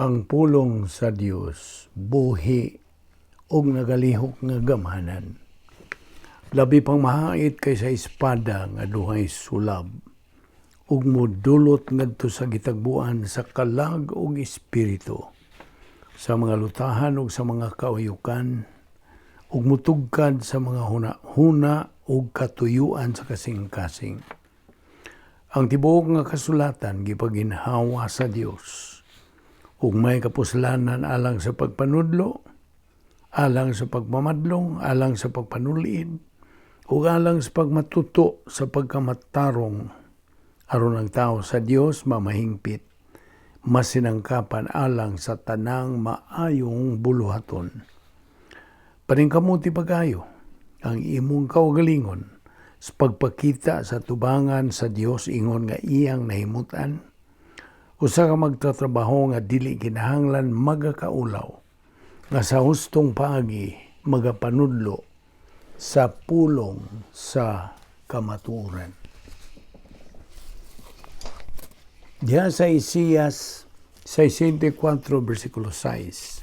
Ang pulong sa Dios buhi ug nagalihok nga gamhanan. Labi pang mahait kaysa espada nga duhay sulab ug modulot ngadto sa gitagbuan sa kalag ug espiritu, sa mga lutahan ug sa mga kauyukan, ug mutugkad sa mga huna-huna ug katuyuan sa kasing-kasing. Ang tibuok nga kasulatan gipaginhawa sa Dios ug may kapuslanan alang sa pagpanudlo, alang sa pagmamadlong, alang sa pagpanulid, ug alang sa pagmatuto sa pagkamatarong, aron ang tao sa Dios mamahingpit, masinangkapan alang sa tanang maayong buluhaton. Paningkamuti pag-ayo ang imong kaugalingon sa pagpakita sa tubangan sa Dios ingon nga iyang nahimutan, usa ka magtatrabaho nga dili kinahanglan magakaulaw, nga sa hustong paagi magapanudlo sa pulong sa kamatuoran. Diha sa Isaias 64 versikulo 6,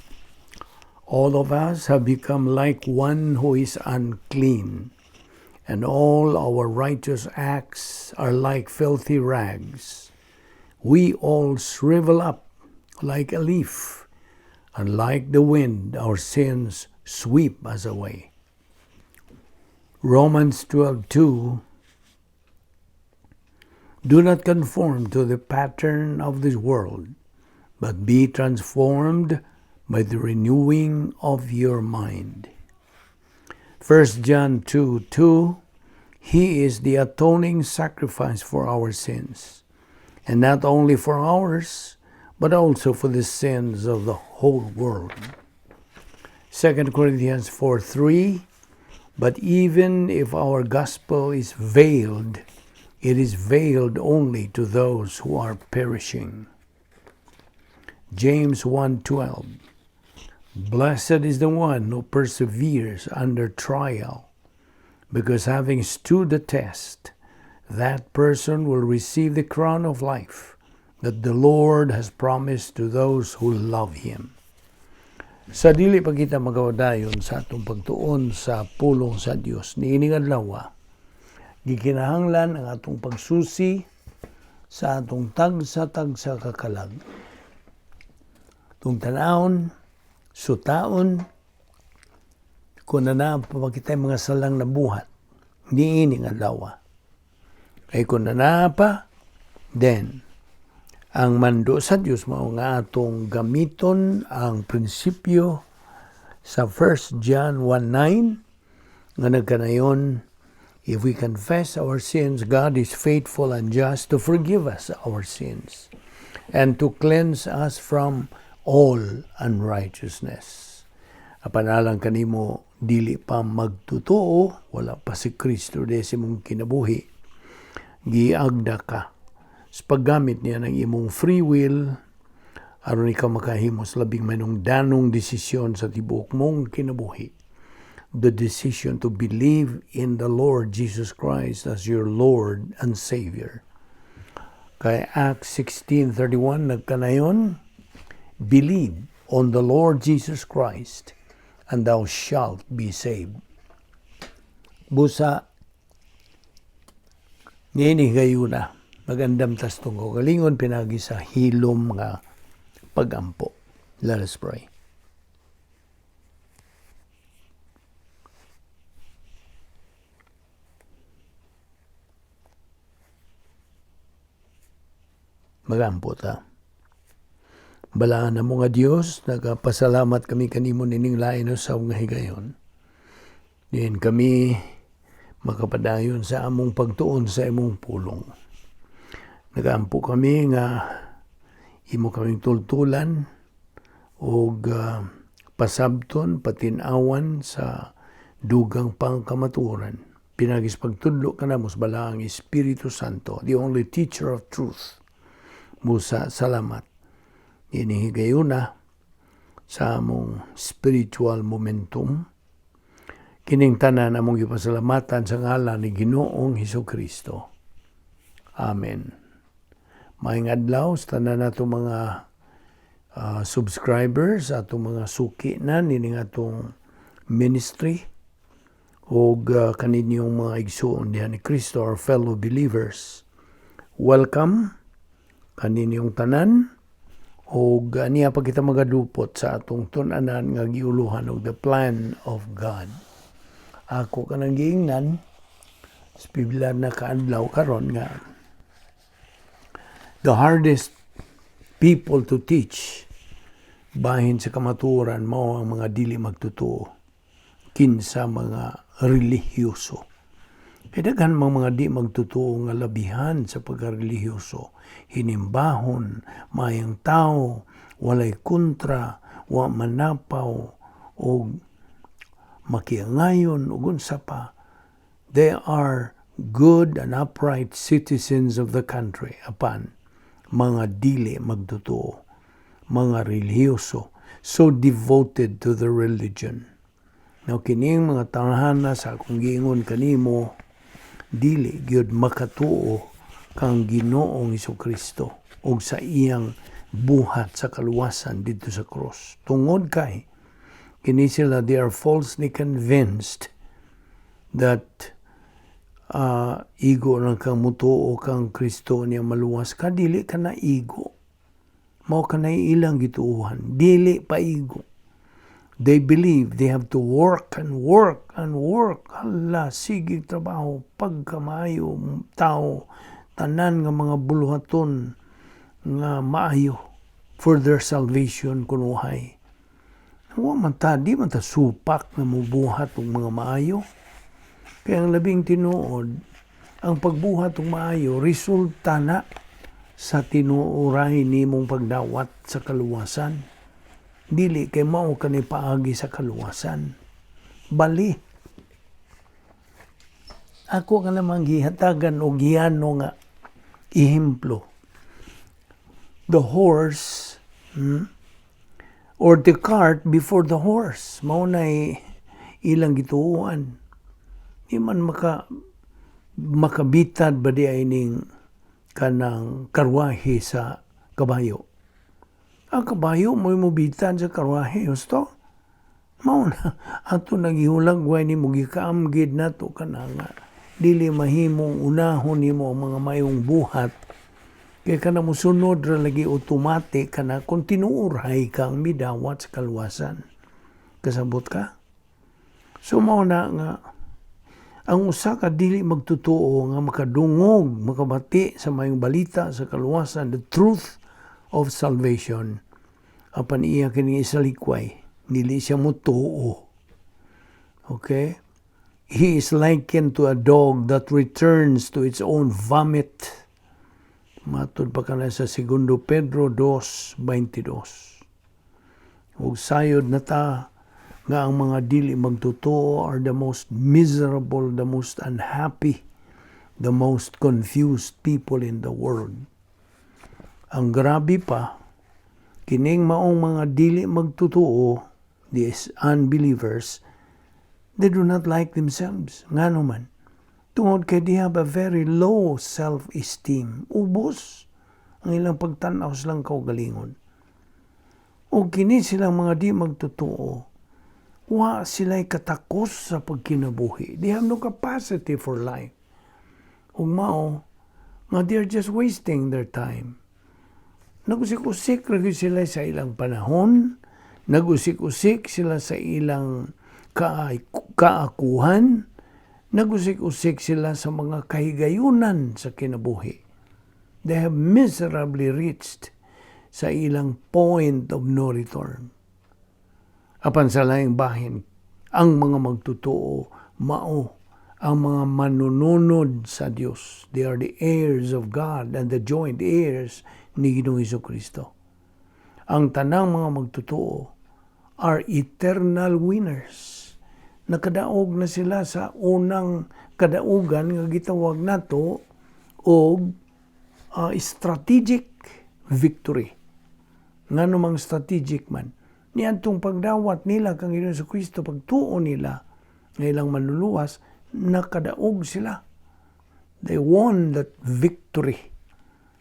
"All of us have become like one who is unclean, and all our righteous acts are like filthy rags. We all shrivel up like a leaf, and like the wind, our sins sweep us away." Romans 12:2, "Do not conform to the pattern of this world, but be transformed by the renewing of your mind." 1 John 2:2, "He is the atoning sacrifice for our sins, and not only for ours, but also for the sins of the whole world." 2 Corinthians 4:3, "But even if our gospel is veiled, it is veiled only to those who are perishing." James 1:12, "Blessed is the one who perseveres under trial, because having stood the test, that person will receive the crown of life that the Lord has promised to those who love Him." Sa dili pa kita magawadayon sa atong pagtuon sa pulong sa Dios niining adlaw, gikinahanglan ang atong pagsusi sa atong tagsa-tagsa ka kalag. Atong tanawon, sutaon, kung na pa kita mga salang nabuhat niining adlaw. Kay kung naa pa, then ang mando sa Dios mao nga atong gamiton ang prinsipyo sa 1 John 1:9 nga nagkanayon, "If we confess our sins, God is faithful and just to forgive us our sins and to cleanse us from all unrighteousness." Apan alang kanimo dili pa magtotoo, wala pa si Kristo de sa imong kinabuhi, giagda ka sa paggamit niya ng imong free will aron ikaw makahimo sa labing manungdanong desisyon sa tibuok mong kinabuhi. The decision to believe in the Lord Jesus Christ as your Lord and Savior. Kay Acts 16:31 nagkanayon, "Believe on the Lord Jesus Christ and thou shalt be saved." Busa, niini gayuna, magandam tas atong kaugalingon pinagi sa hilom nga pagampo. Let us pray. Magampo ta. Balaan na mo nga Dios, nagapasalamat kami kanimo nining lain sa nga higayon. Diin kami makapadayon sa among pagtuon sa imong pulong. Nagaampo kami nga imo kaming tultulan og pasabton, patinawan sa dugang pangkamatuoran. Pinagi sa pagtudlo kanamo sa Balaang Espiritu Santo, the only teacher of truth. Busa, salamat. Ini higayuna sa among spiritual momentum. Kining tanan among gipasalamatan sa ngalan ni Ginoong Hesus Kristo. Amen. Maayong adlaw sa tanan nato mga Subscribers, atong mga suki na nining atong ministry ug kaninyong mga igsuon diha ni Kristo, our fellow believers. Welcome kaninyong tanan ug aniya pa kita magadupot sa atong tun-anan nga giuluhan og The Plan of God. Ako kanang giingnan sa pipila na kaadlaw karon nga the hardest people to teach bahin sa kamatuoran mao ang mga dili magtotoo, kinsa mga relihiyoso. Kay daghan mga mga di magtotoo nga labihan sa pagkarelihiyoso, hinimbahon, maayong tao, walay kontra, wa manapaw, og makiangayon, ug unsa pa. They are good and upright citizens of the country apan mga dili magtotoo, mga relihiyoso, so devoted to the religion. Now, kining mga tawhana sa akong giingon kanimo, dili gyud makatuo kang Ginoong Kristo ug sa iyang buhat sa kaluwasan didto sa cross. Tungod kay kini sila, they are falsely convinced that igo lang kang mutuo kang Kristo niya maluwas ka, dili ka na igo. Mao ka na ilang gituohan, dili pa igo. They believe they have to work and work and work. Hala, sige trabaho, pagkamayo, tao, tanan nga mga buluhaton nga maayo for their salvation kunuhay. Wa man ta, di man ta supak nga mubuhat og mga maayo. Kaya ang labing tinuod, ang pagbuhat og maayo, resulta na sa tinuoray nimong pagdawat sa kaluwasan. Dili kay mao kani paagi sa kaluwasan. Bali. Ako nga namang gihatagan og giyano nga ehemplo. The horse or the cart before the horse. Mao nay ilang gituoan. Di man makabitad ba di ay ning kanang karwahe sa kabayo. Ang kabayo mo'y mobitad sa karwahe, husto? Mao na ato nagihulagway nimo, gikaamgid nato kana nga dili mahimong unahon nimo ang mga mayong buhat kay kana mosunod ra lagi automatic kana kung tinuoray kang midawat sa kaluwasan. Kasabot ka? So mao na nga ang usa ka dili magtotoo nga makadungog, makabati sa mayong balita sa kaluwasan, the truth of salvation, apan iya kini isalikway, dili siya motuo. Okay? He is likened to a dog that returns to its own vomit. Matud pa kana sa Segundo Pedro 2:22. Ug sayod na ta nga ang mga dili magtotoo are the most miserable, the most unhappy, the most confused people in the world. Ang grabe pa, kining maong mga dili magtotoo, these unbelievers, they do not like themselves. Ngano man? Tungod kay they have a very low self-esteem. Ubos ang ilang pagtan-aw sa ilang kaugalingon. O kini silang mga di magtotoo, wa sila'y katakos sa pagkinabuhi. They have no capacity for life. Ug mao, nga they are just wasting their time. Nagusik-usik ra gyud sila sa ilang panahon, nagusik-usik sila sa ilang kaakuhan, nagusik-usik sila sa mga kahigayunan sa kinabuhi. They have miserably reached sa ilang point of no return. Apan sa laing bahin, ang mga magtotoo, mao ang mga manununod sa Dios. They are the heirs of God and the joint heirs ni Ginoong Kristo. Ang tanang mga magtotoo are eternal winners. Nakadaog na sila sa unang kadaugan nga gitawag nato og strategic victory. Ngano mang strategic man? Niadtong pagdawat nila kang Ginoong Kristo, pagtuo nila nga ilang manluluwas, nakadaog sila. They won that victory,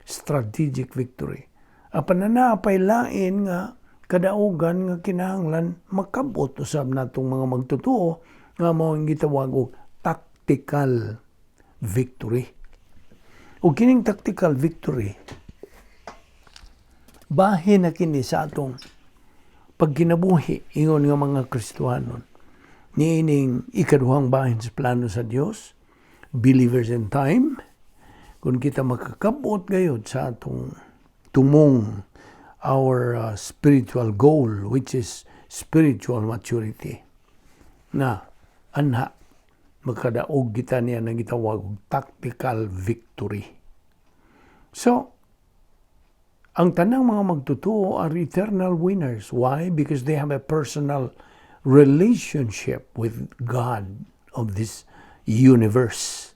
strategic victory. Apan na pay lain nga kadaugan nga kinahanglan makabot usab natong mga magtotoo nga mao ang gitawag og tactical victory. Ug kining tactical victory, bahin na kini sa atong pagkinabuhi ingon nga mga Kristohanon. Niining ikaduhang bahin sa plano sa Dios, believers in time, kung kita makakabot gayod sa atong tumong, our spiritual goal, which is spiritual maturity, na anha makadaog kita niya nang gitawag og tactical victory. So, ang tanang mga magtotoo are eternal winners. Why? Because they have a personal relationship with God of this universe.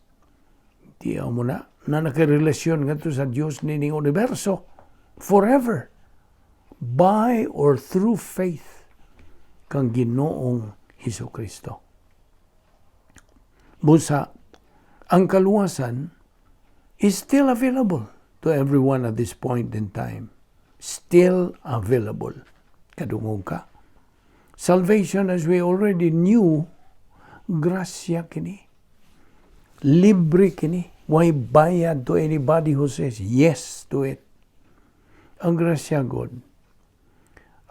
Di mo na nakarelasyon ngadto sa Dios nining universo forever by or through faith kang Ginoong Hesus Kristo. Busa, ang kaluwasan is still available to everyone at this point in time. Still available. Kadungog ka. Salvation, as we already knew, grasya kini. Libre kini. Way bayad to anybody who says yes to it? Ang grasya God.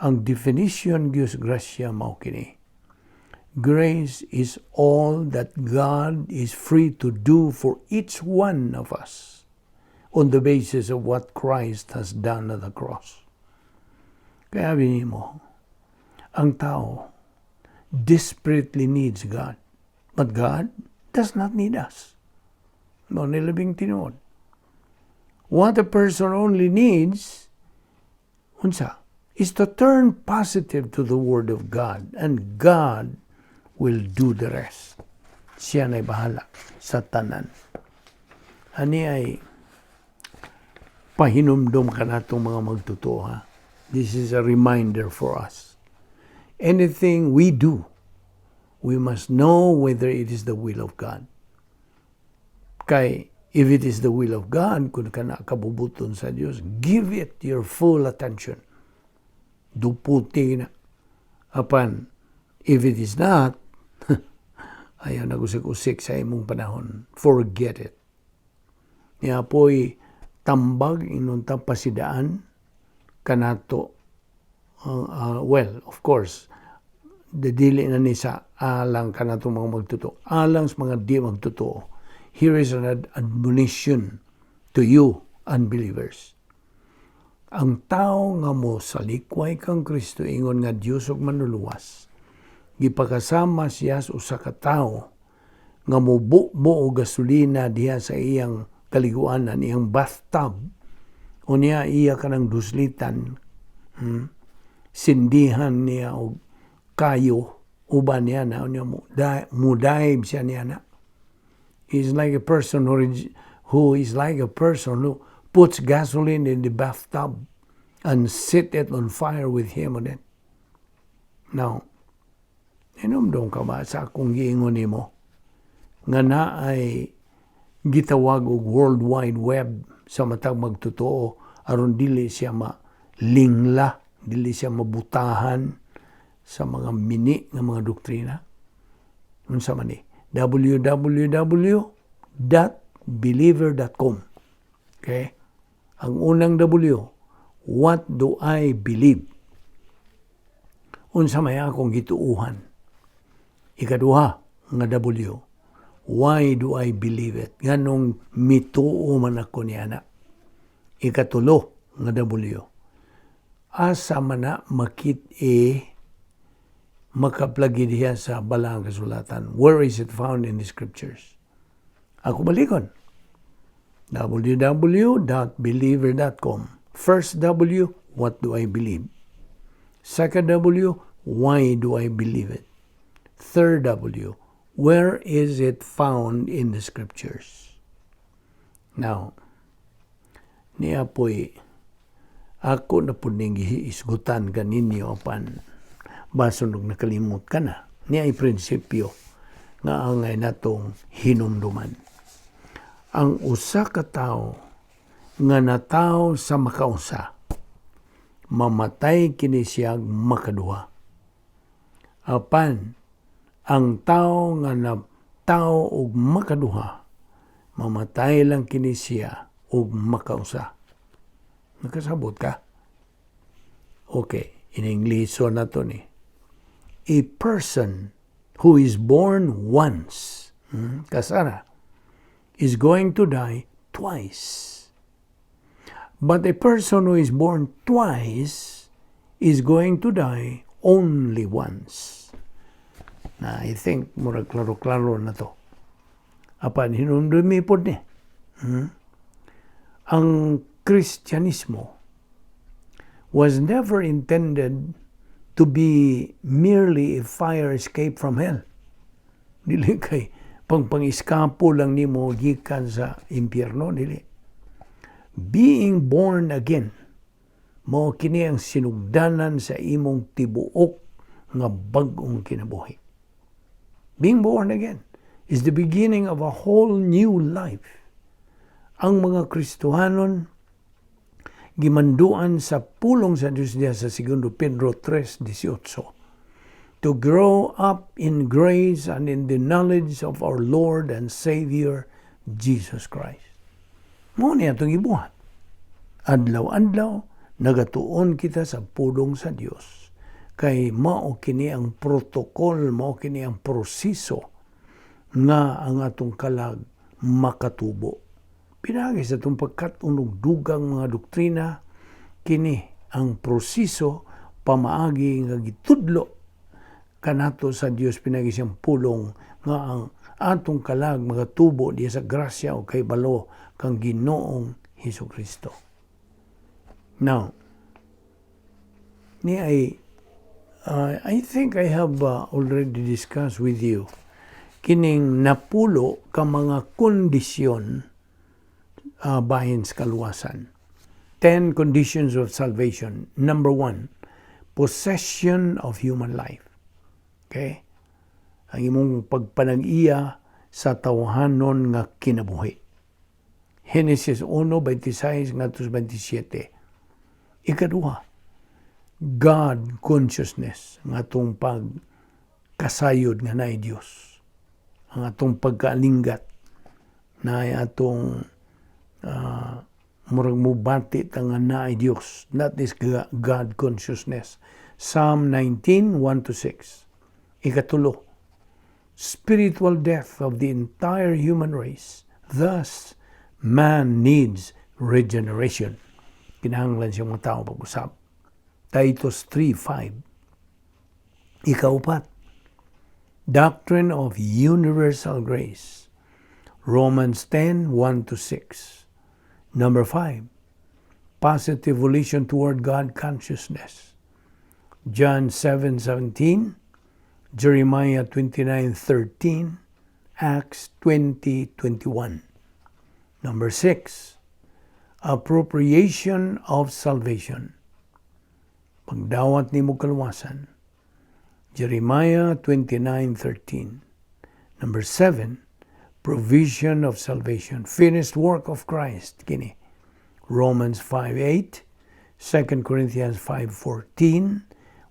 Ang definition gyud grasya mao kini. Grace is all that God is free to do for each one of us on the basis of what Christ has done at the cross. Kaya mo, ang tao desperately needs God. But God does not need us. Mao ni labing tinuod. What a person only needs, unsa, is to turn positive to the Word of God, and God will do the rest. Siya na'y bahala sa tanan. Ani ay pahinumdum kanatong mga magtotoo, ha. This is a reminder for us. Anything we do, we must know whether it is the will of God. Kay if it is the will of God, kung kana kabubuton sa Dios, give it your full attention. Duputi na. Apan, if it is not, ayaw na usik-usik sa imong panahon. Forget it. Niya po'y tambag ingon ta pasidaan kanato. Well, of course, dili na ni sa alang kanato mga magtotoo. Alang sa mga di magtotoo. Here is an admonition to you, unbelievers. Ang tao nga mo salikway kang Kristo ingon nga Dios ug Manluluwas, gipakasama siya sa usa ka tawo nga mobubo og gasolina diha sa iyang kaliguanan, iyang bathtub. Unya iya kanang duslitan, sindihan niya og kayo uban niya na unya mo mudive siya niya na. He's like a person who is like a person who puts gasoline in the bathtub and set it on fire with him on it. Now, hinumdum ka ba sa akong giingon nimo nga na ay gitawag og World Wide Web sa matag magtotoo aron dili siya malingla, dili siya mabutahan sa mga mini nga mga doktrina? Unsa man ni? www.believer.com. Okay? Ang unang W, what do I believe? Unsa may akong gituuhan? Ikaduha nga W, why do I believe it? Nganong mituo man ako niana? Ikatulo nga W, asa man na makit-i, makaplagi diha sa Balaang Kasulatan? Where is it found in the scriptures? Ako balikon. www.believer.com. First W, what do I believe? Second W, why do I believe it? Third W, where is it found in the scriptures? Now, niya po'y ako na po ning gihisgutan kaninyo apan bason og nakalimot ka na. Niya ay prinsipyo nga angay natong hinumduman. Ang usa ka tawo nga natawo sa makausa Mamatay kini siyag makaduha. Apan ang tao nga natawo og makaduha, mamatay lang kini siya og makausa. Nakasabot ka? Okay, in English na to ni. A person who is born once, kasara, is going to die twice. But a person who is born twice is going to die only once. Na I think murag klaro-klaro na to. Apan hinumdumi pod ni. Ang Kristyanismo was never intended to be merely a fire escape from hell. Dili kay pang pang-eskapo lang nimo gikan sa impyerno, dili. Being born again, mao kini ang sinugdanan sa imong tibuok nga bag-ong kinabuhi. Being born again is the beginning of a whole new life. Ang mga Kristohanon gimanduan sa pulong sa Diyos diya sa 2 Pedro 3:18 to grow up in grace and in the knowledge of our Lord and Savior Jesus Christ. Mao ni atong ibuhat. Adlaw-adlaw nagatuon kita sa pulong sa Dios. Kay mao kini ang protocol, mao kini ang proseso nga ang atong kalag makatubo. Pinaagi sa atong pagkat-on og dugang mga doktrina, kini ang proseso pamaagi nga gitudlo kanato sa Dios pinaagi siyang pulong nga ang atong kalag makatubo diya sa grasya o kahibalo kang Ginoong Hesus Kristo. Now, ni ay I think I have already discussed with you kining napulo ka mga kondisyon bahin sa kaluwasan. 10 conditions of salvation. Number 1, possession of human life. Okay? Ang imong pagpanag-iya sa tawhanon nga kinabuhi. Genesis 1:26 ngadto 27. Ikaduha, God consciousness, nga atong pagkasayod nga naay Dios. Ang atong pagkaalinggat na atong murag mubati ta nga naay Dios. That is God consciousness. Psalm 19:1 to 6. Ikatulo, spiritual death of the entire human race. Thus, man needs regeneration. Kinahanglan siya mga tao pag-usab. Titus 3:5. Ikaupat, doctrine of universal grace. Romans 10:1 to 6. Number 5, positive volition toward God consciousness. John 7:17, Jeremiah 29:13, Acts 20:21. Number 6, appropriation of salvation. Pagdawat nimo kaluwasan. Jeremiah 29:13. Number 7, provision of salvation. Finished work of Christ kini. Romans 5:8, 2 Corinthians 5:14,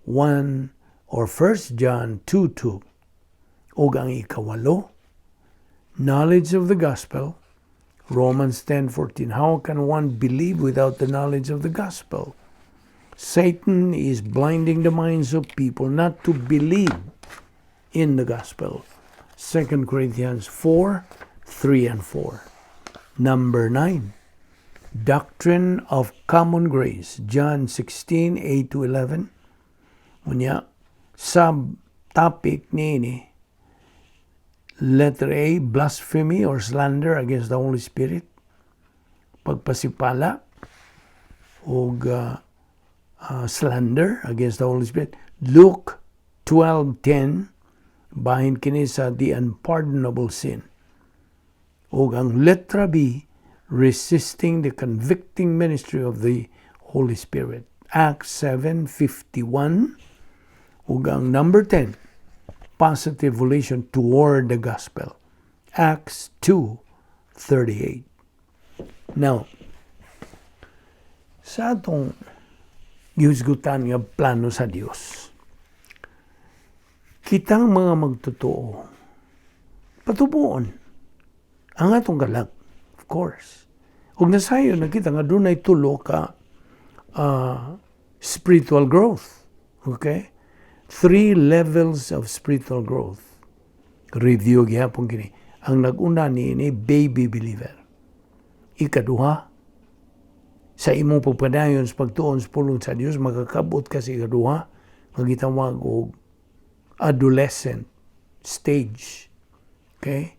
1 or 1 John 2:2. Ug ang ikawalo, knowledge of the gospel, Romans 10:14. How can one believe without the knowledge of the gospel? Satan is blinding the minds of people not to believe in the gospel. 2 Corinthians 4:3 and 4. Number 9, doctrine of common grace. John 16:8 to 11. Unya, sub-topic niini, letter A, blasphemy or slander against the Holy Spirit. Pagpasipala o slander against the Holy Spirit. Luke 12:10, bahin kini sa the unpardonable sin. O ang letra B, resisting the convicting ministry of the Holy Spirit. Acts 7:51. Ug ang number 10, positive volition toward the gospel. Acts 2:38. Now, sa atong Gihusgutan nga plano sa Dios. Kitang mga magtotoo, patubuon ang atong kalag, of course. Ug nasayon na kita nga dunay tulo ka spiritual growth. Okay? Three levels of spiritual growth. Review gihapon kini. Ang nag-una ni ini, baby believer. Ikaduha, sa imong pagpadayon sa pagtuon sa pulong sa Dios, makakabot ka sa ikaduha nga gitawag og adolescent stage. Okay?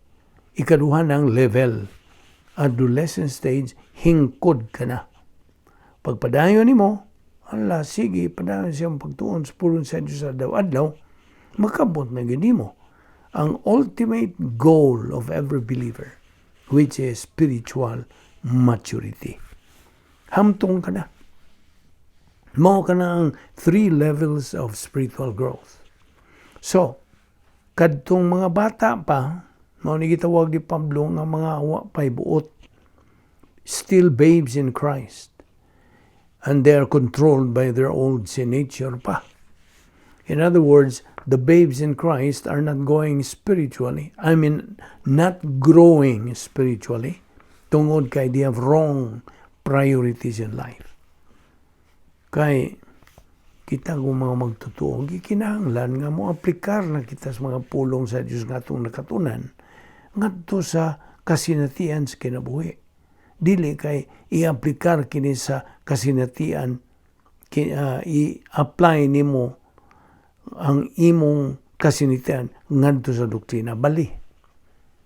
Ikaduha ng level. Adolescent stage, hingkod ka na. Pagpadayon nimo, ala, sige, padayon siyang pagtuon sa pulong sa Dios adlaw-adlaw, makabot na gyud nimo ang ultimate goal of every believer, which is spiritual maturity. Hamtong ka na. Mao ka na ang three levels of spiritual growth. So, kadtong mga bata pa, mao ni gitawag ni Pablo nga mga wa pay buot, still babes in Christ. And they are controlled by their old sin nature pa. In other words, the babes in Christ are not going spiritually. I mean, not growing spiritually. Tungod kay they have wrong priorities in life. Kay kita kung mga magtotoo, gikinahanglan nga mo aplikar na kita sa mga pulong sa Dios nga atong nakatunan ngadto sa kasinatian sa kinabuhi. Dili kay i-aplikar kini sa kasinatian, i-apply nimo ang imong kasinatian ngadto sa doktrina. Bali.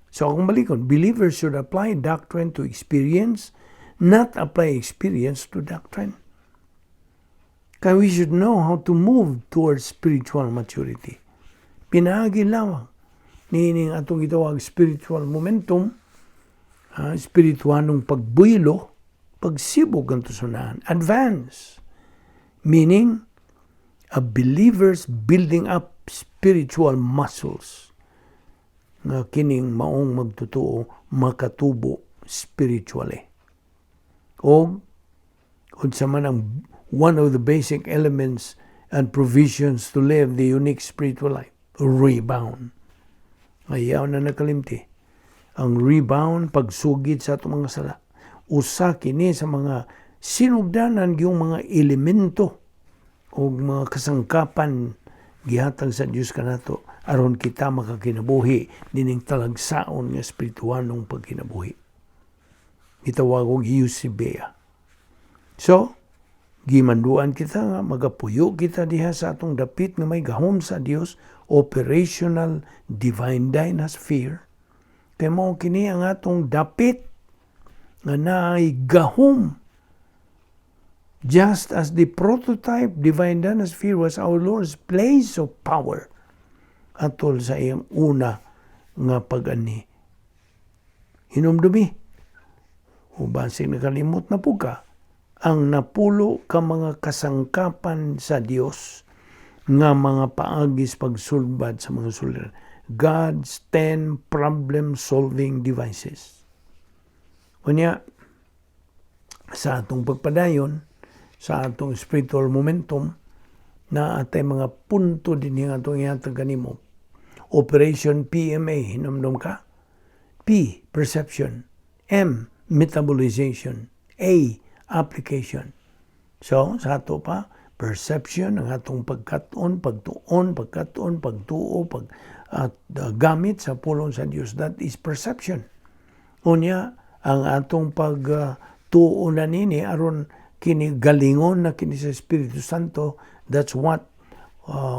So akong balikon, believers should apply doctrine to experience, not apply experience to doctrine. Kaya we should know how to move towards spiritual maturity. Pinaagi lamang niining atong gitawag spiritual momentum, spiritualong pagbuylo, pagsibog ang tusunahan, advance. Meaning, a believer's building up spiritual muscles nga kining maong magtotoo makatubo spiritually. O unsa man ang one of the basic elements and provisions to live the unique spiritual life? Rebound. Ayaw na nakalimti. Ang rebound, pagsugid sa atong mga sala. Usa kini sa mga sinugdanan yung mga elemento o mga kasangkapan gihatag sa Dios kanato aron kita makakinabuhi nining talagsaon nga espiritualong pagkinabuhi. Gitawag og eusebeia. So, gimanduan kita nga magapuyo kita diha sa atong dapit nga may gahom sa Dios, operational divine dynasphere. Kay mao kini ang atong dapit nga naay gahom. Just as the prototype divine dynasphere was our Lord's place of power atol sa iyang una nga pag-ani. Hinumdumi, o basig nakalimot na po ka, ang napulo ka mga kasangkapan sa Dios nga mga paagis pagsulbad sa mga suliran. God's 10 problem-solving devices. Unya, sa atong pagpadayon, sa atong spiritual momentum, na atay mga punto din nga atong ihatag kanimo. Operation PMA, hinumdum ka? P, perception. M, metabolization. A, application. So, sa ato pa, perception, ang atong pagkat-on, pagtuon, pagkat-on, pagtuo, pag, at gamit sa pulong sa Dios. That is perception. Unya, ang atong pagtuo na nini aron kini galingon na kini sa Espiritu Santo, that's what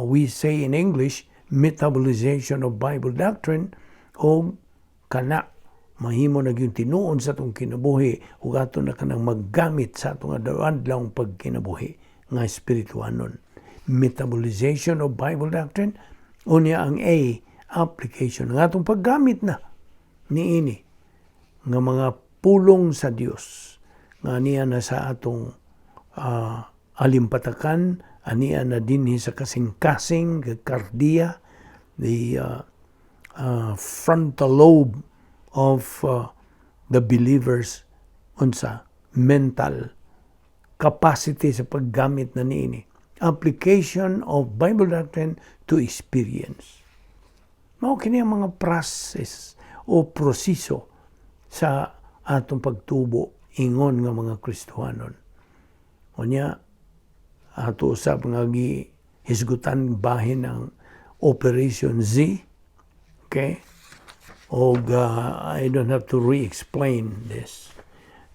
we say in English, metabolization of Bible doctrine, o kana mahimo na gyud tinuon sa atong kinabuhi ug ato na kanang maggamit sa atong adlaw-adlaw pagkinabuhi nga espirituanon. Metabolization of Bible doctrine, unya ang A, application. Nga atong paggamit na niini nga mga pulong sa Dios nga niya na sa atong alimpatakan, aniya na dinhi sa kasing-kasing kardiya, the frontal lobe of the believers, unsa mental capacity sa paggamit na niini. Application of Bible doctrine to experience. Mao kini ang mga process o proseso sa atong pagtubo ingon nga mga Kristohanon. Unya, ato usab nga gihisgutan bahin ang Operation Z. Okay? Og I don't have to re-explain this.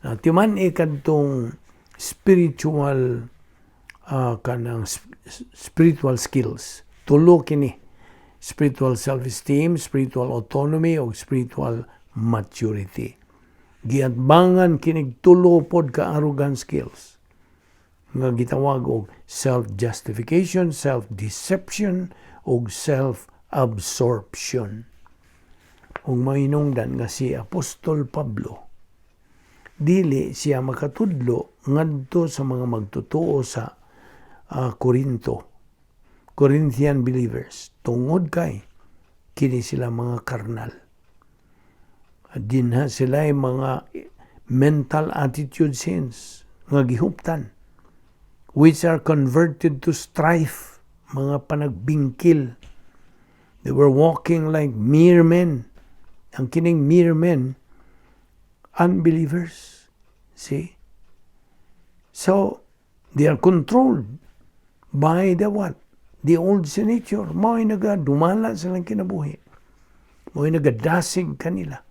Now, timan kadtong spiritual kanang spiritual skills. Tulo kini: spiritual self-esteem, spiritual autonomy, o spiritual maturity. Giatbangan kinig tulo pod ka arrogant skills nga gitawag og self-justification, self-deception, ug self-absorption. Ug mahinungdan nga si Apostol Pablo, dili siya makatudlo ngadto sa mga magtotoo sa Corinto, Corinthian believers, tungod kay kini sila mga karnal. Dinha sila ay mga mental attitude sins nga gihuptan, which are converted to strife, mga panagbingkil. They were walking like mere men. Ang kining mere men, unbelievers. See? So, they are controlled by the what? The old sin nature. Mao'y nagadumala sa ilang kinabuhi. Mao'y nagadasig kanila.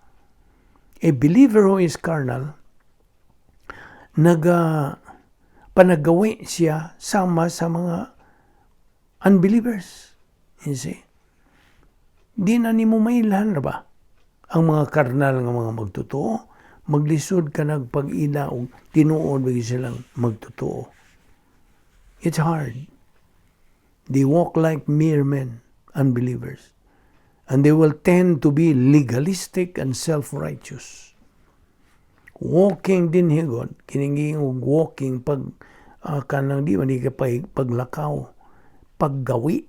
A believer who is carnal, naga panagawi siya sama sa mga unbelievers. You see? Di na nimo mailhan ra ba ang mga karnal nga mga magtotoo? Maglisod ka nagpag-ila og tinuod ba silang magtotoo. It's hard. They walk like mere men, unbelievers. And they will tend to be legalistic and self-righteous. Walking din higon, kining walking pag kanang di man di ka paglakaw, paggawi.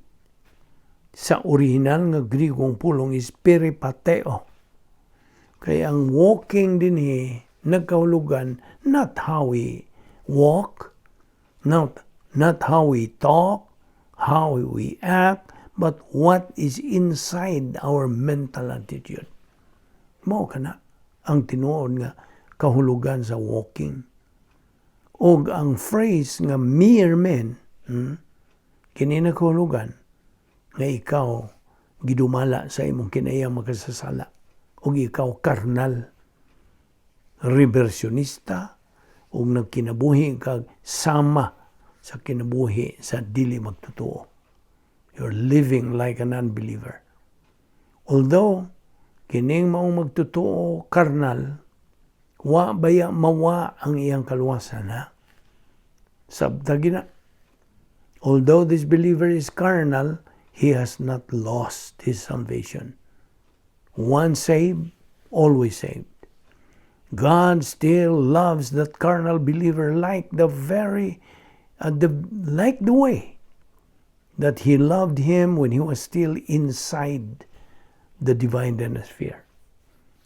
Sa original nga Grigong pulong is peripateo. Kaya ang walking dinhi nagkahulugan not how we walk, not how we talk, how we act, but what is inside our mental attitude. Mao kana ang tinuod nga kahulugan sa walking. Og ang phrase nga mere men, kini na kahulugan nga ikaw gidumala sa imong kinaiya makasasala ug ikaw karnal, reversionista, ug nagkinabuhi kag sama sa kinabuhi sa dili magtotoo. You're living like an unbeliever. Although kining maong magtotoo karnal, wa baya mawa ang iyang kaluwasan, ha? Sabta gina. Although this believer is carnal, he has not lost his salvation. Once saved, always saved. God still loves that carnal believer like the way that He loved him when he was still inside the divine dynasphere.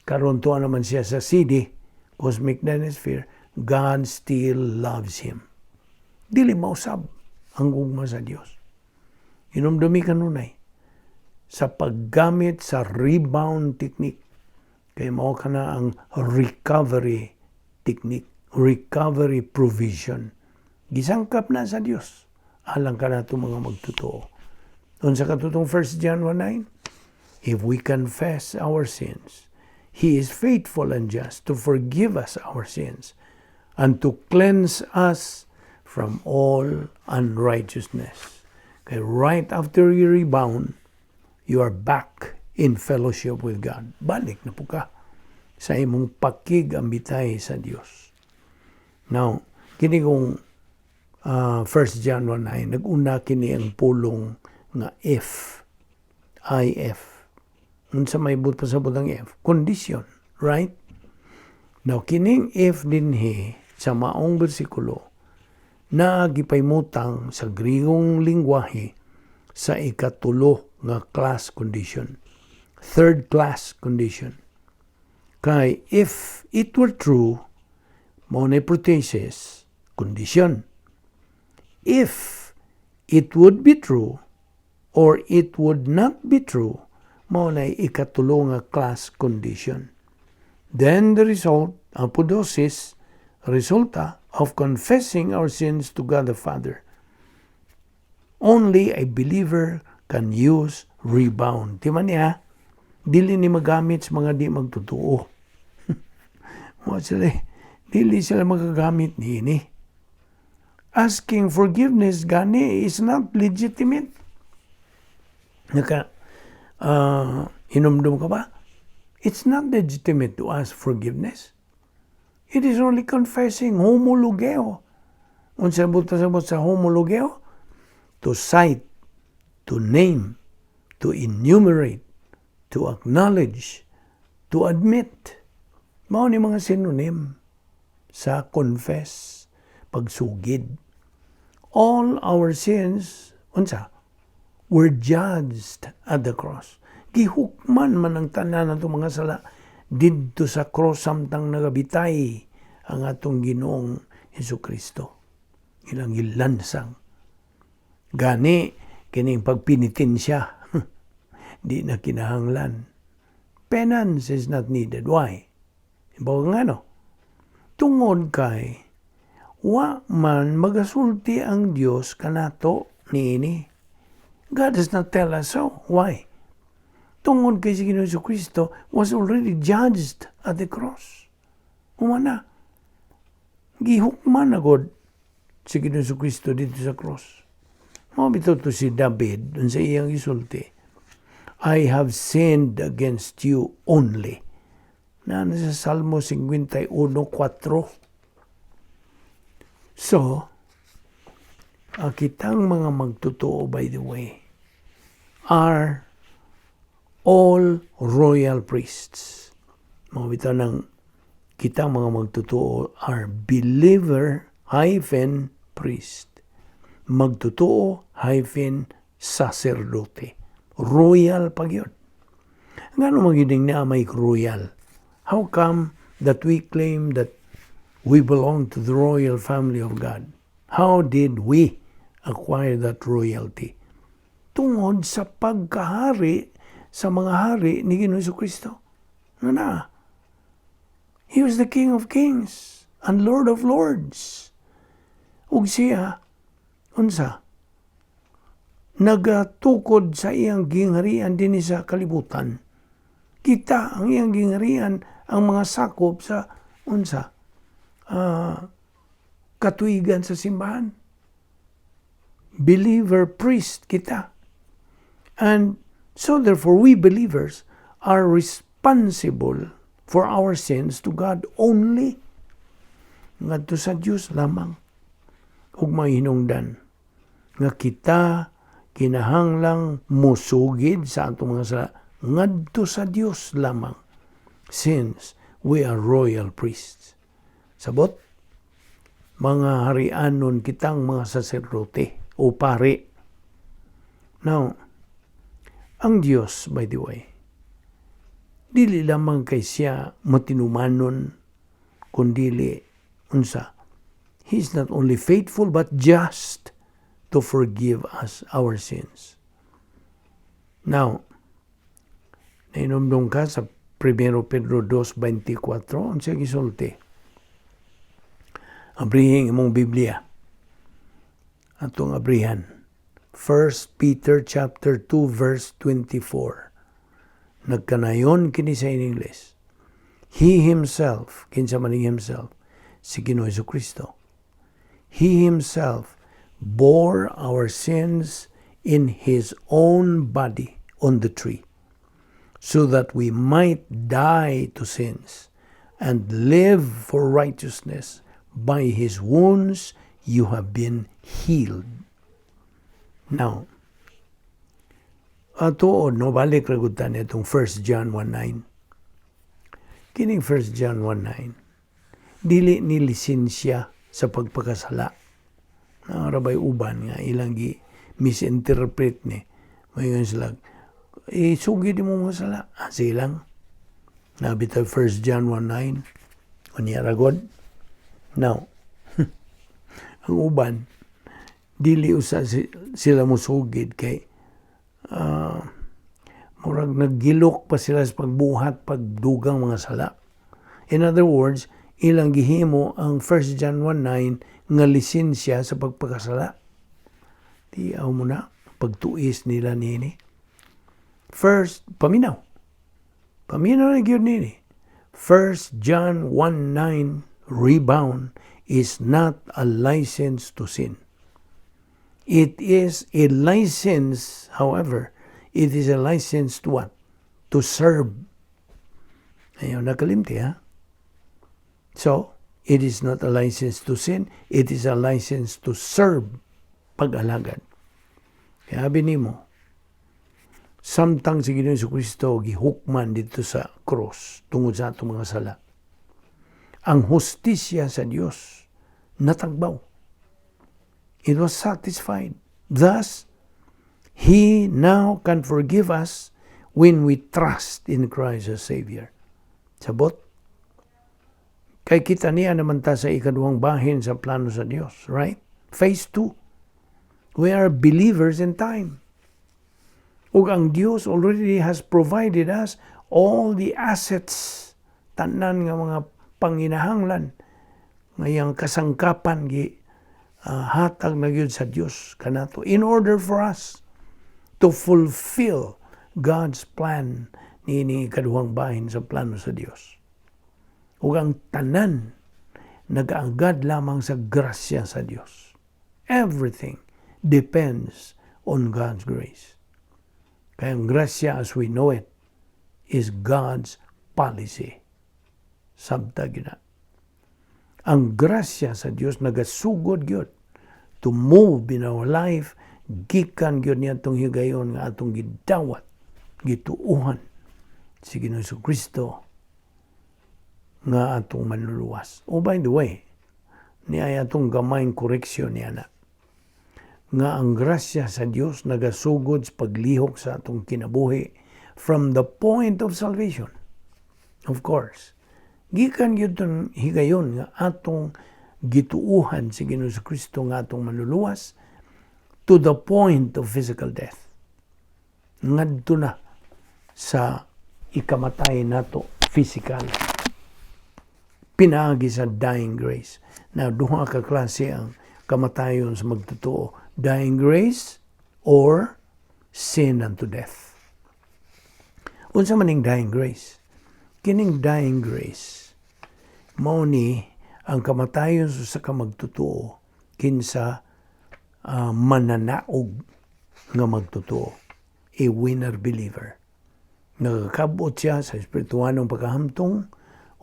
Karon tuwa naman siya sa CD, cosmic dynasphere, God still loves him. Dili mausab ang gugma sa Dios. Inumdumi kanunay sa paggamit sa rebound technique. Kay mao kana ang recovery technique, recovery provision. Gisangkap na sa Dios alang kanato mga magtotoo. Unsa katong 1 John 1:9? If we confess our sins, He is faithful and just to forgive us our sins and to cleanse us from all unrighteousness. Okay, right after you rebound, you are back in fellowship with God. Balik na po ka sa imong pakig-ambitay sa Dios. Now, kini kong 1 John 1:9, nag-una kini ang pulong nga if, if. Unsa may buot pasabot ang if? Condition, right? Now, kining if dinhi sa maong bersikulo na gipaimutang sa Grigong lingwahe sa ikatulo nga class condition. Third class condition. Kay if it were true, mao na protasis, Condition. If it would be true or it would not be true, mao na ikatulo nga class condition. Then the result, apodosis, resulta of confessing our sins to God the Father. Only a believer can use rebound. Di man niya, dili ni magamit sa mga di magtotoo. Mo sila, dili sila magagamit niini. Asking forgiveness gani is not legitimate. Naka, hinumdum ka ba? It's not legitimate to ask forgiveness. It is only confessing, homologeo. Unsa buta sabot sa homologeo? To cite, to name, to enumerate, to acknowledge, to admit. Mao ni mga synonym sa confess, pagsugid. All our sins, unsa? Were judged at the cross. Gihukman man ang tanan natong mga sala didto sa cross samtang nagabitay ang atong Ginoong Hesus Kristo. Ilang gilansang. Gani kining pagpinitensya di na kinahanglan. Penance is not needed. Why? Ibaw nga no? Tungod kay wa man magasulti ang Dios kanato niini. God does not tell us so. Why? Tungod kay si Ginoong Kristo was already judged at the cross. Humana. Gihukman na God si Ginoong Kristo didto sa cross. Mao bitaw to si David dun sa iyang isulti. "I have sinned against you only." Na sa Salmo 51:4. So, kitang mga magtotoo, by the way, are all royal priests. Mga bitaw ng kitang mga magtotoo are believer-priest. Magtotoo-sacerdote. Royal pa gyud. Ngano magining na may royal? How come that we claim that we belong to the royal family of God? How did we acquire that royalty? Tungod sa pagkahari sa mga hari ni Ginoong Kristo. Nga na, He was the King of Kings and Lord of Lords. Ug siya, unsa? Nagatukod sa iyang gingharian dinhi sa kalibutan. Kita ang iyang gingharian ang mga sakop sa unsa? Katuigan sa simbahan. Believer priest kita. And so therefore we believers are responsible for our sins to God only. Ngadto sa Dios lamang. Ug mahinungdan nga kita kinahanglang musugid sa atong mga sala ngadto sa Dios lamang since we are royal priests. Sabot, mga harianon kitang mga saserdote o pari. Now, ang Dios, by the way, dili lamang kay siya matinumanon, kundili, unsa, He is not only faithful but just to forgive us our sins. Now, nahinumdum ka sa 1 Pedro 2.24, unsa gisulti? Abrihin imong Biblia. Atong abrihan. 1 Peter chapter 2 verse 24. Nagkanayon kini sa English. He himself, kinsa man himself, si Ginoo Kristo. He himself bore our sins in his own body on the tree, so that we might die to sins and live for righteousness. By his wounds you have been healed. Now, tuod, no, balik ra gud ta itong 1 John 1.9. Kining 1 John 1.9, dili ni lisensya sa pagpakasala. Naa ra bay uban nga ilang gi misinterpret ni. Mayon sila, eh, sugid mo mga sala. Ah, silang. Nabitaw 1 John 1.9. Unya ra god. Now, Ang uban, dili usa sila musugid kay murag naggilok pa sila sa pagbuhat, pagdugang mga sala. In other words, ilang gihimo ang 1 John 1:9 nga lisensya sa pagpakasala. Tiaw mo na, pagtuis nila nini. First, paminaw. Paminaw na gyud nini. 1 John 1:9 rebound is not a license to sin. It is a license, however, it is a license to what? To serve. Ayaw nakalimti, ha? So, it is not a license to sin, it is a license to serve, pag-alagad. Kaya abi nimo, samtang si Ginoong Kristo gihukman dito sa cross tungod sa atong mga sala, ang hustisya sa Dios natagbaw. It was satisfied. Thus, He now can forgive us when we trust in Christ as Savior. Sabot? Kay kita niya naman ta sa ikaduhang bahin sa plano sa Dios, right? Phase 2. We are believers in time. Ug ang Dios already has provided us all the assets, tanan nga mga panginahanglan, ngayang kasangkapan gi hatag na gyud sa Dios kanato in order for us to fulfill God's plan niini ikaduhang bahin sa plano sa Dios. Ug ang tanan nagaagad lamang sa grasya sa Dios. Everything depends on God's grace. Kaya ang grasya as we know it is God's policy. Sabta gyud na. Ang grasya sa Dios nagasugod gyud to move in our life gikan gyud niya atong higayon nga atong gidawat, gituuhan si Ginoong Kristo nga atong manluluwas. Oh, by the way, niya ay atong gamayng koreksyon niya na nga ang grasya sa Dios nagasugod sa paglihok sa atong kinabuhi from the point of salvation. Of course, gikan gyud tong higayon nga atong gituuhan si Ginoong Kristo nga atong manluluwas to the point of physical death. Ngadto na sa ikamatay nato physical. Pinaagi sa dying grace. Now, duha ka klase ang kamatayon sa magtotoo. Dying grace or sin unto death. Unsa man ning dying grace? Kining dying grace, mao ni ang kamatayon sa usa ka magtotoo kinsa mananaog nga magtotoo, a winner believer. Nagakabot siya sa espirituanong pagkahamtong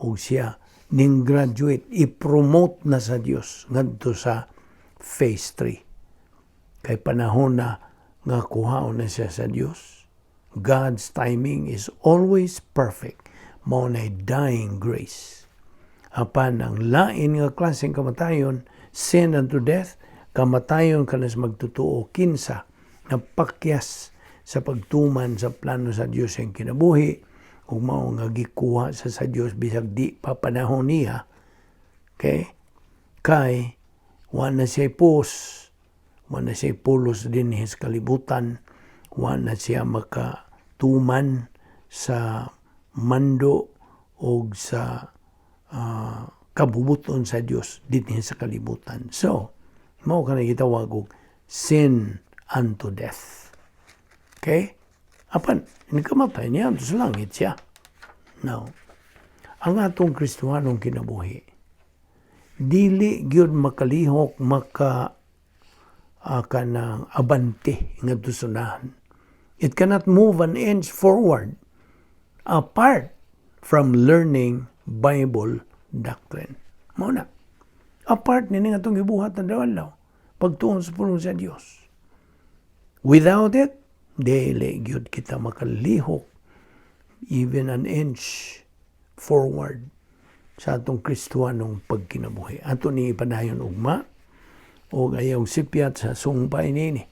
ug siya ning graduate, i-promote na sa Dios ngadto sa phase 3. Kay panahon na nga kuhaon na siya sa Dios. God's timing is always perfect. Mao na dying grace. Apan ang lain nga klaseng kamatayon, sin unto death, kamatayon kanas magtotoo kinsa napakyas sa pagtuman sa plano sa Dios sa kinabuhi ug mao nga gikuha sa Dios bisag di pa panahon niya. Okay? Kay wa na siya pus, wa na siya pulos din sa kalibutan, wa na siya makatuman sa mando og sa kabubuton sa Dios dinhi sa kalibutan. So, mao kana gitawag og sin unto death. Okay? Apan, nikamatay niya sa langit siya. Now, ang atong Kristohanong kinabuhi, dili gyud makalihok, maka kanang abante nga sunahan. It cannot move an inch forward apart from learning Bible doctrine. Mao na. Apart ni nga atong gibuhat na adlaw, pagtuon sa pulong sa Dios. Without it, dili gyud kita makalihok even an inch forward sa atong Kristohanong pagkinabuhi. Ato ni ipadayon ugma o ayaw sipyat sa sungpay nini.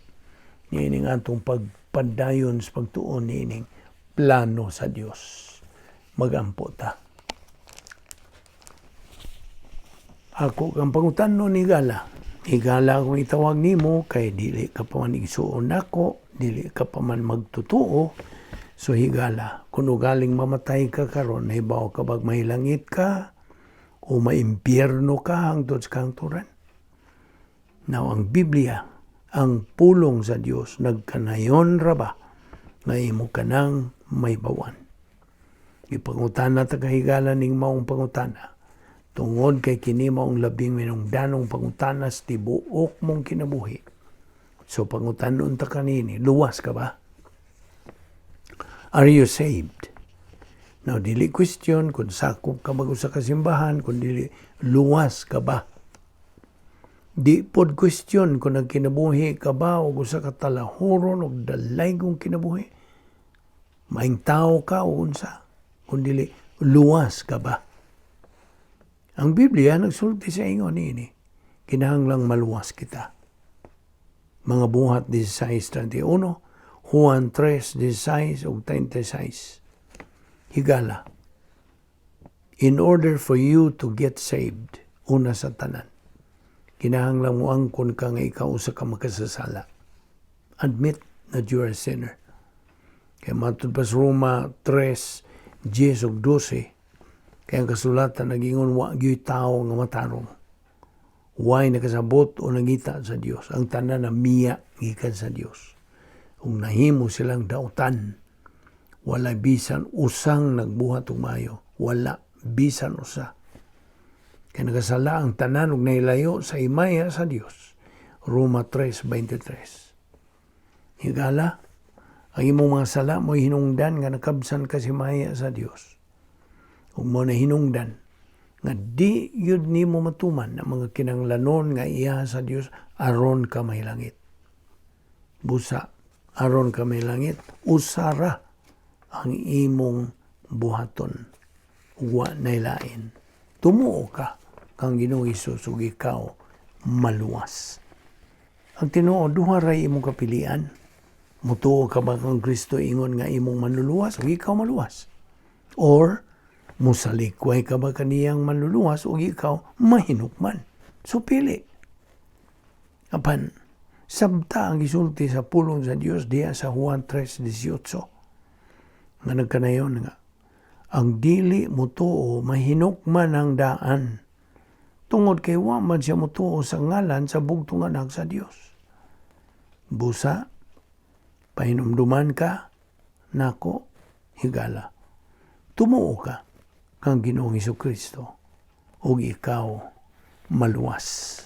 Nining atong pagpadayon sa pagtuon nining plano sa Dios. Magampo ta. Ako kang pangutan-on ni Gala. Higala akong itawag nimo kay dili ka pa man igsuon nako, dili ka pa man magtotoo. So higala, kung ugaling mamatay ka karon, nahibaw ka bag mahilangit ka o maimpyerno ka hangtod sa kahangturan? Now, ang Biblia, ang pulong sa Dios, nagkanayon ra ba nga imo kanang mahibaw-an? Ipangutana ta, kahigala, ning maong pangutana tungod kay kini maong labing minungdanong pangutana sa tibuok mong kinabuhi. So pangutanon ta kanini, luwas ka ba? Are you saved? Now, dili question kung sakop ka ba sa kasimbahan, kung dili, luwas ka ba? Di pod question kung nagkinabuhi ka ba o usa ka talahuron o dalaygong kinabuhi. Maing tao ka o unsa. Kung dili, luwas ka ba? Ang Biblia nagsulti sa ingon niini. Kinahanglang maluwas kita. Mga Buhat 16:31, Juan 3:16 ug 36. Higala, in order for you to get saved, una sa tanan, kinahanglan mo angkon ka nga ikaw usa ka makasasala. Admit that you are a sinner. Kay matud pa sa Roma 3, 10 ug 12, kay ang kasulatan nagingon wa gyud tao nga matarong. Way nakasabot o nangita sa Dios. Ang tanan na miya gikan sa Dios. Ug nahimo silang dautan. Wala bisan usang nagbuhat og maayo. Wala bisan usa. Kay nakasala ang tanan ug nahilayo sa himaya sa Dios. Roma 3:23. Higala, ang imong mga sala mo hinungdan nga nakabsan ka sa himaya sa Dios. Ug mo na hinungdan nga di yun nimo matuman ang mga kinanglanon nga iya sa Dios aron ka mahilangit. Busa, aron ka mahilangit, usara ang imong buhaton. Wa nay lain. Tumuo ka kang Ginoong Hesus ug ikaw maluwas. Ang tinuod, duha ray imong kapilian. Mutuo ka ba kang Kristo ingon nga imong manluluwas ug ikaw maluwas? Or musalikway ka ba kaniyang manluluwas ug ikaw mahinukman? So pili. Apan sabta ang gisulti sa pulong sa Dios diya sa Juan 3:18 nga nagkanayon nga ang dili mutuo mahinukman ang daan tungod kay wa man siya mutuo sa ngalan sa bugtong anak sa Dios. Busa, pahinumduman ka nako, higala. Tumuo ka kang Ginoong Kristo ug ikaw maluwas.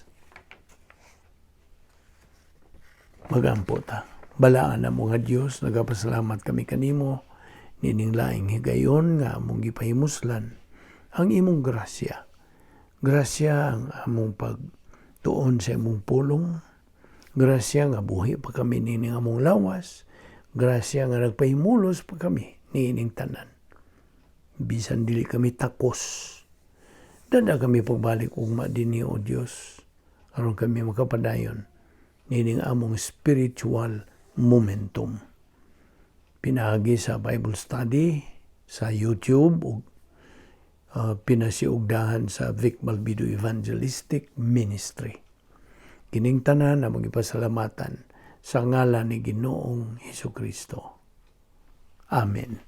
Magampo ta. Balaan na mo nga Dios, nagapasalamat kami kanimo nining laing higayon nga among gipahimuslan ang imong grasya. Grasya ang among pagtuon sa imong pulong. Grasya nga buhi pa kami nining among lawas. Grasya nga nagpahimulos pa kami niining tanan. Bisan dili kami takos. Dada kami pagbalik ugma dinhi, O Dios, aron kami makapadayon nining among spiritual momentum. Pinaagi sa Bible study sa YouTube ug pinasiugdahan sa Vic Malbido Evangelistic Ministry. Kining tanan na pasalamatan sa ngalan ni Ginoong Hesus Kristo. Amen.